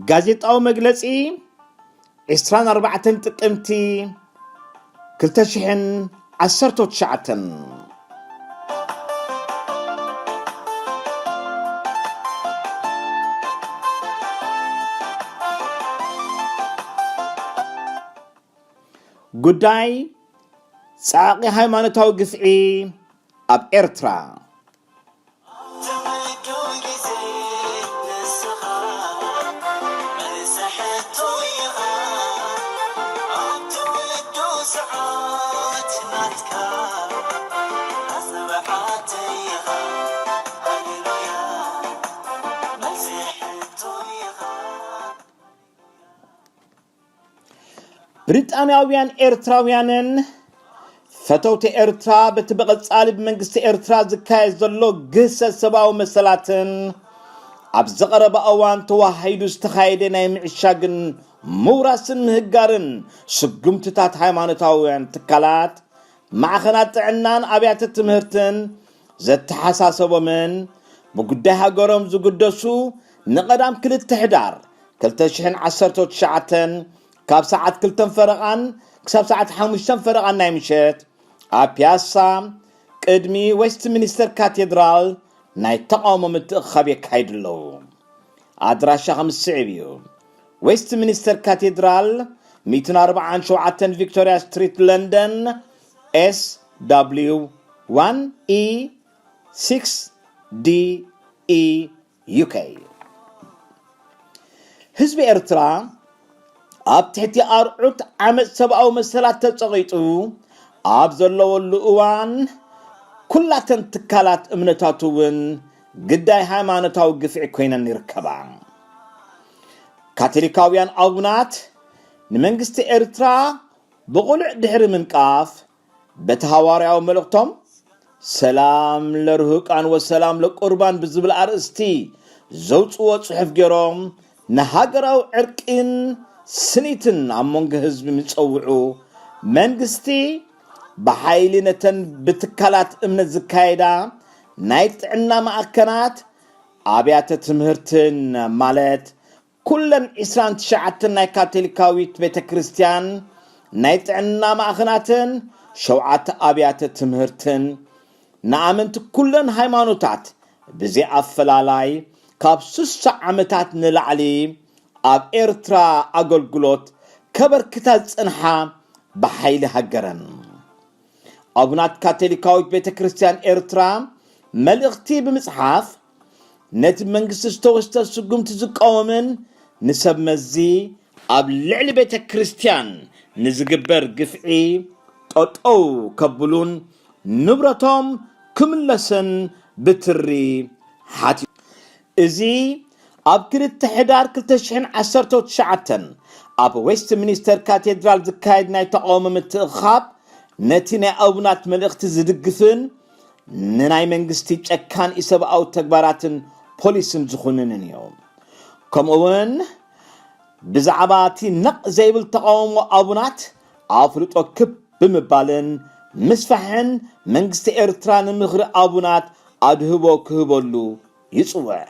ጋዜጣዊ መግለጺ ዕስራን ኣርባዕተን ጥቅምቲ ክልተ ሽሕን ዓሰርተ ትሽዓተን። ጉዳይ ጻዕቒ ሃይማኖታዊ ግፍዒ ኣብ ኤርትራ። ብሪጣንያውያን ኤርትራውያንን ፈተውቲ ኤርትራ በቲ ብቐጻሊ ብመንግስቲ ኤርትራ ዝካየድ ዘሎ ግህሰት ሰብኣዊ መሰላትን ኣብ ዝቐረበ እዋን ተዋሂዱ ዝተኻየደ ናይ ምዕሻግን ምውራስን ምህጋርን ስጉምትታት ሃይማኖታውያን ትካላት፣ ማዕኸናት ጥዕናን ኣብያተ ትምህርትን ዘተሓሳሰቦምን ብጉዳይ ሃገሮም ዝግደሱ ንቐዳም ክልተ ሕዳር ክልተ ሽሕን ዓሰርተ ትሽዓተን ካብ ሰዓት ክልተን ፈረቓን ክሳብ ሰዓት ሓሙሽተን ፈረቓን ናይ ምሸት ኣብ ፒያሳ ቅድሚ ዌስትሚኒስተር ካቴድራል ናይ ተቓውሞ ምትእኽኻብ የካይዱ ኣለዉ። ኣድራሻ ከም ዝስዕብ እዩ። ዌስትሚኒስተር ካቴድራል ሚእትን ኣርባዓን ሸውዓተን ቪክቶርያ ስትሪት፣ ለንደን፣ ኤስ ደብሊው ዋን ኢ ሲክስ ዲ ኢ፣ ዩ ኬ። ህዝቢ ኤርትራ ኣብ ትሕቲ ኣርዑት ዓመጽ ሰብኣዊ መሰላት ተጸቒጡ ኣብ ዘለወሉ እዋን፣ ኩላተን ትካላት እምነታቱ እውን ግዳይ ሃይማኖታዊ ግፍዒ ኮይነን ይርከባ። ካቶሊካውያን ኣቡናት ንመንግስቲ ኤርትራ ብቕሉዕ ድሕሪ ምንቃፍ፣ በቲ ሃዋርያዊ መልእኽቶም፣ ሰላም ለርሁቃን ወሰላም ለቁርባን ብዝብል ኣርእስቲ ዘውጽዎ ጽሑፍ ገይሮም፣ ንሃገራዊ ዕርቂን ስኒትን ኣብ መንጎ ህዝቢ ምስ ጸውዑ፣ መንግስቲ ብሓይሊ ነተን ብትካላት እምነት ዝካየዳ ናይ ጥዕና ማዕከናት፣ ኣብያተ ትምህርትን፣ ማለት ኩለን ዕስራን ትሽዓተን ናይ ካቶሊካዊት ቤተ ክርስቲያን ናይ ጥዕና ማእኸናትን ሸውዓተ ኣብያተ ትምህርትን ንኣመንቲ ኩለን ሃይማኖታት ብዘይ ኣፈላላይ ካብ ስሳ ዓመታት ንላዕሊ ኣብ ኤርትራ ኣገልግሎት ከበርክታ ዝጸንሓ ብሓይሊ ሃገረን። ኣቡናት ካቶሊካዊት ቤተ ክርስቲያን ኤርትራ መልእኽቲ ብምጽሓፍ፣ ነቲ መንግስቲ ዝተወስደ ስጉምቲ ዝቃወምን ንሰብ መዚ ኣብ ልዕሊ ቤተ ክርስቲያን ንዝግበር ግፍዒ ጠጠው ከብሉን ንብረቶም ክምለስን ብትሪ ሓትዩ። እዚ ኣብ ክልተ ሕዳር ክልተ ሽሕን ዓሰርተ ትሽዓተን ኣብ ዌስትሚኒስተር ካቴድራል ዝካየድ ናይ ተቓውሞ ምትእኽኻብ፣ ነቲ ናይ ኣቡናት መልእኽቲ ዝድግፍን ንናይ መንግስቲ ጨካን ኢሰብኣዊ ተግባራትን ፖሊስን ዝኹንንን እዩ። ከምኡ እውን ብዛዕባ እቲ ነቕ ዘይብል ተቓውሞ ኣቡናት ኣፍልጦ ክብ ብምባልን ምስፋሕን መንግስቲ ኤርትራ ንምኽሪ ኣቡናት ኣድህቦ ክህበሉ ይጽውዕ።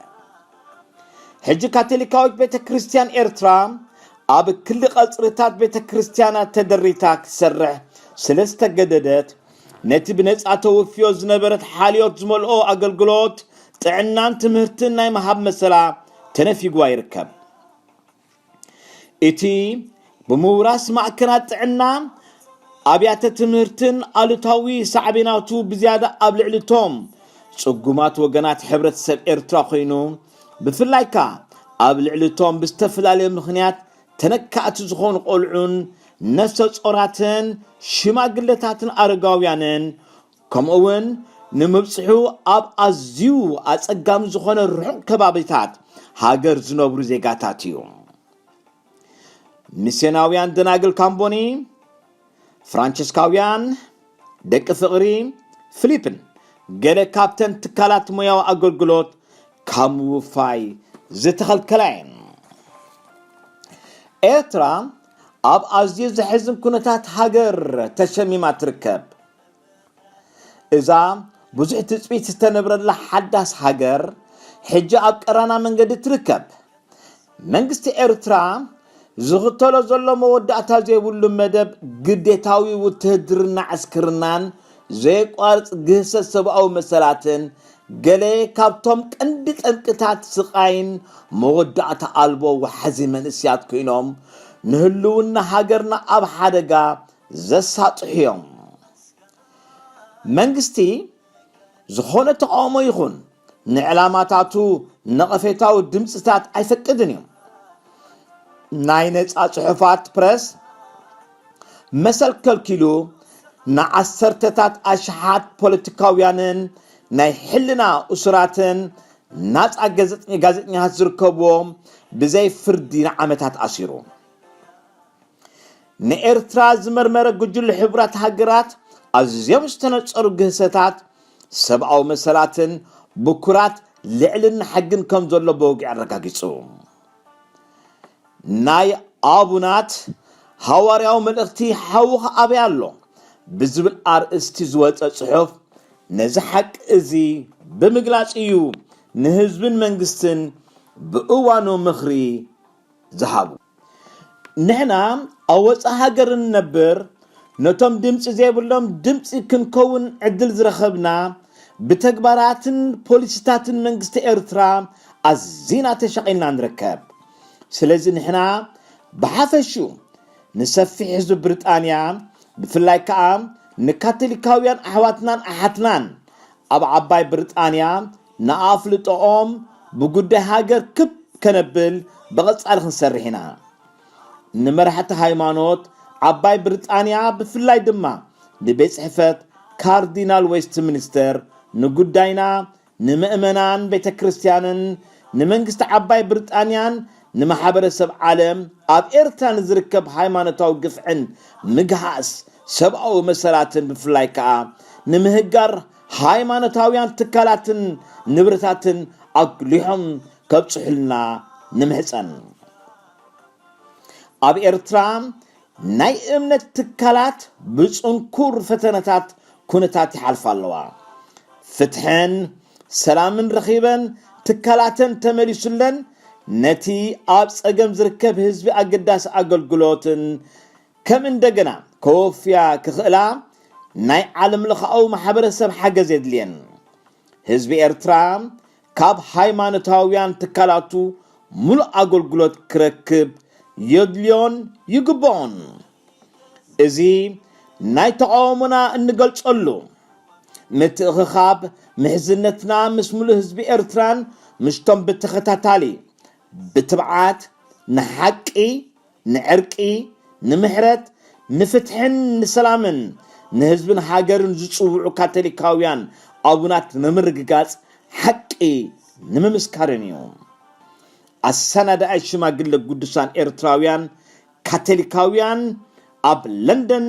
ሕጂ ካቶሊካዊት ቤተ ክርስቲያን ኤርትራ ኣብ ክሊ ቀጽርታት ቤተ ክርስቲያና ተደሪታ ክትሰርሕ ስለ ዝተገደደት፣ ነቲ ብነጻ ተወፍዮ ዝነበረት ሓልዮት ዝመልኦ ኣገልግሎት ጥዕናን ትምህርትን ናይ ምሃብ መሰላ ተነፊግዋ ይርከብ። እቲ ብምውራስ ማእከናት ጥዕና፣ ኣብያተ ትምህርትን ኣሉታዊ ሳዕቤናቱ ብዝያዳ ኣብ ልዕሊ እቶም ጽጉማት ወገናት ሕብረተሰብ ኤርትራ ኮይኑ፣ ብፍላይ ከኣ ኣብ ልዕሊ እቶም ብዝተፈላለየ ምኽንያት ተነካእቲ ዝኾኑ ቆልዑን ነፍሰ ጾራትን ሽማግለታትን ኣረጋውያንን፣ ከምኡ እውን ንምብጽሑ ኣብ ኣዝዩ ኣጸጋሚ ዝኾነ ርሑቕ ከባቢታት ሃገር ዝነብሩ ዜጋታት እዩ። ሚስዮናውያን ደናግል ካምቦኒ፣ ፍራንቸስካውያን፣ ደቂ ፍቕሪ፣ ፊሊፕን ገለ ካብተን ትካላት ሞያዊ ኣገልግሎት ካብ ምውፋይ ዝተኸልከላ እየን። ኤርትራ ኣብ ኣዝዩ ዘሕዝን ኩነታት ሃገር ተሸሚማ ትርከብ። እዛ ብዙሕ ትጽቢት ዝተነብረላ ሓዳስ ሃገር፣ ሕጂ ኣብ ቀራና መንገዲ ትርከብ። መንግስቲ ኤርትራ ዝኽተሎ ዘሎ መወዳእታ ዘይብሉ መደብ ግዴታዊ ውትህድርና ዕስክርናን ዘየቋርጽ ግህሰት ሰብኣዊ መሰላትን ገለ ካብቶም ቀንዲ ጠንቅታት ስቓይን መወዳእታ ኣልቦ ዋሕዚ መንእስያት ኮይኖም ንህልውና ሃገርና ኣብ ሓደጋ ዘሳጥሑ እዮም። መንግስቲ ዝኾነ ተቓውሞ ይኹን ንዕላማታቱ ነቐፌታዊ ድምፅታት ኣይፈቅድን እዩ። ናይ ነፃ ጽሑፋት ፕረስ መሰል ከልኪሉ ንዓሰርተታት ኣሽሓት ፖለቲካውያንን ናይ ሕልና እሱራትን ናፃ ጋዜጠኛታት ዝርከብዎም ብዘይ ፍርዲ ንዓመታት ኣሲሩ። ንኤርትራ ዝመርመረ ጉጅለ ሕቡራት ሃገራት ኣዝዮም ዝተነጸሩ ግህሰታት ሰብኣዊ መሰላትን ብኩራት ልዕልና ሕግን ከም ዘሎ ብወግዒ ኣረጋጊጹ። ናይ ኣቡናት ሃዋርያዊ መልእኽቲ ሓውኻ ኣበይ ኣሎ ብዝብል ኣርእስቲ ዝወጸ ጽሑፍ ነዚ ሓቂ እዚ ብምግላጽ እዩ ንህዝብን መንግስትን ብእዋኑ ምኽሪ ዝሃቡ። ንሕና ኣብ ወጻኢ ሃገር እንነብር ነቶም ድምፂ ዘይብሎም ድምፂ ክንከውን ዕድል ዝረኸብና ብተግባራትን ፖሊሲታትን መንግስቲ ኤርትራ ኣዚና ተሸቒልና ንርከብ። ስለዚ ንሕና ብሓፈሽኡ ንሰፊሕ ህዝቢ ብሪጣንያ ብፍላይ ከዓ ንካቶሊካውያን ኣሕዋትናን ኣሓትናን ኣብ ዓባይ ብሪጣንያ ንኣፍልጦኦም ብጉዳይ ሃገር ክብ ከነብል ብቐጻሊ ክንሰርሕ ኢና። ንመራሕቲ ሃይማኖት ዓባይ ብሪጣንያ ብፍላይ ድማ ንቤት ጽሕፈት ካርዲናል ዌስትሚኒስተር ንጉዳይና ንምእመናን ቤተ ክርስቲያንን ንመንግስቲ ዓባይ ብሪጣንያን ንማሕበረሰብ ዓለም ኣብ ኤርትራ ንዝርከብ ሃይማኖታዊ ግፍዕን ምግሃስ ሰብኣዊ መሰላትን ብፍላይ ከዓ ንምህጋር ሃይማኖታውያን ትካላትን ንብረታትን ኣጉሊሖም ከብፅሑልና ንምሕፀን። ኣብ ኤርትራ ናይ እምነት ትካላት ብፅንኩር ፈተነታት ኩነታት ይሓልፋ ኣለዋ። ፍትሕን ሰላምን ረኺበን ትካላተን ተመሊሱለን ነቲ ኣብ ፀገም ዝርከብ ህዝቢ ኣገዳሲ ኣገልግሎትን ከም እንደገና ከወፍያ ክኽእላ ናይ ዓለም ለኻዊ ማሕበረሰብ ሓገዝ የድልየን። ህዝቢ ኤርትራ ካብ ሃይማኖታውያን ትካላቱ ሙሉእ ኣገልግሎት ክረክብ የድልዮን ይግብኦን። እዚ ናይ ተቓውሞና እንገልጸሉ ምትእኽኻብ ምሕዝነትና ምስ ሙሉእ ህዝቢ ኤርትራን ምስቶም ብተኸታታሊ ብትብዓት ንሓቂ ንዕርቂ፣ ንምሕረት፣ ንፍትሕን ንሰላምን ንህዝብን ሃገርን ዝጽውዑ ካቶሊካውያን ኣቡናት ንምርግጋጽ ሓቂ ንምምስካርን እዩ። ኣሰናዳኣይ ሽማግለ ግዱሳን ኤርትራውያን ካቶሊካውያን ኣብ ለንደን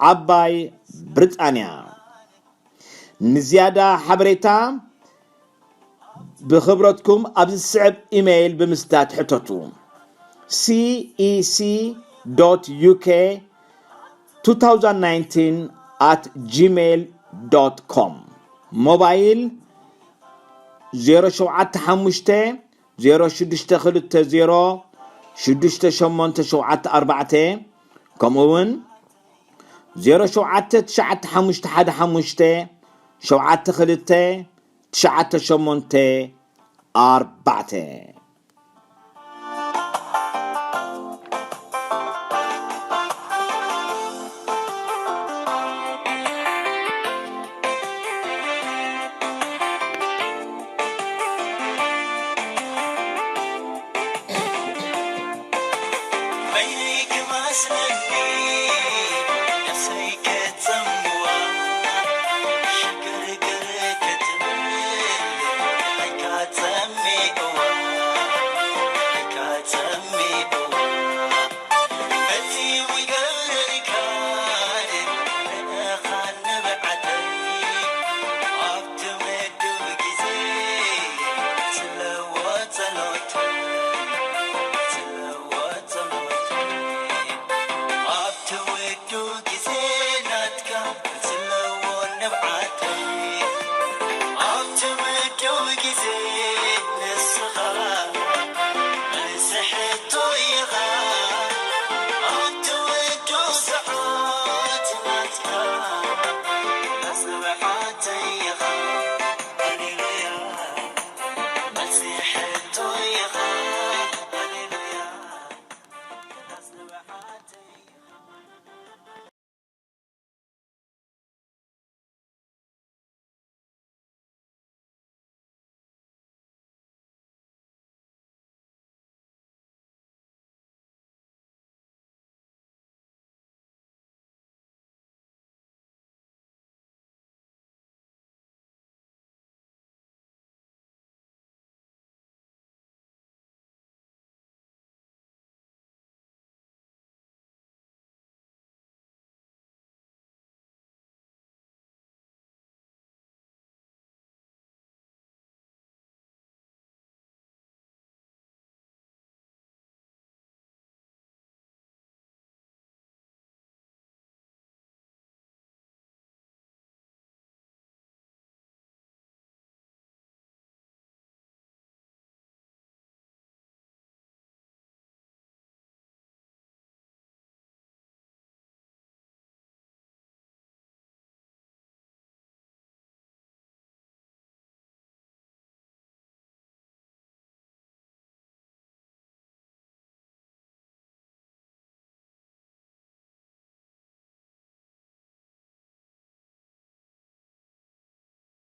ዓባይ ብሪጣንያ። ንዝያዳ ሓበሬታ ብኽብረትኩም ኣብዚ ዝስዕብ ኢሜይል ብምስዳድ ሕተቱ። cec uk two thousand nineteen at gmail com። ሞባይል ዜሮ ሸውዓተ ሓሙሽተ ዜሮ ሽዱሽተ ክልተ ዜሮ ሽዱሽተ ሸሞንተ ሸውዓተ ኣርባዕተ፣ ከምኡ እውን ዜሮ ሸውዓተ ትሽዓተ ሓሙሽተ ሓደ ሓሙሽተ ሸውዓተ ክልተ ትሽዓተ ሸሞንተ ኣርባዕተ።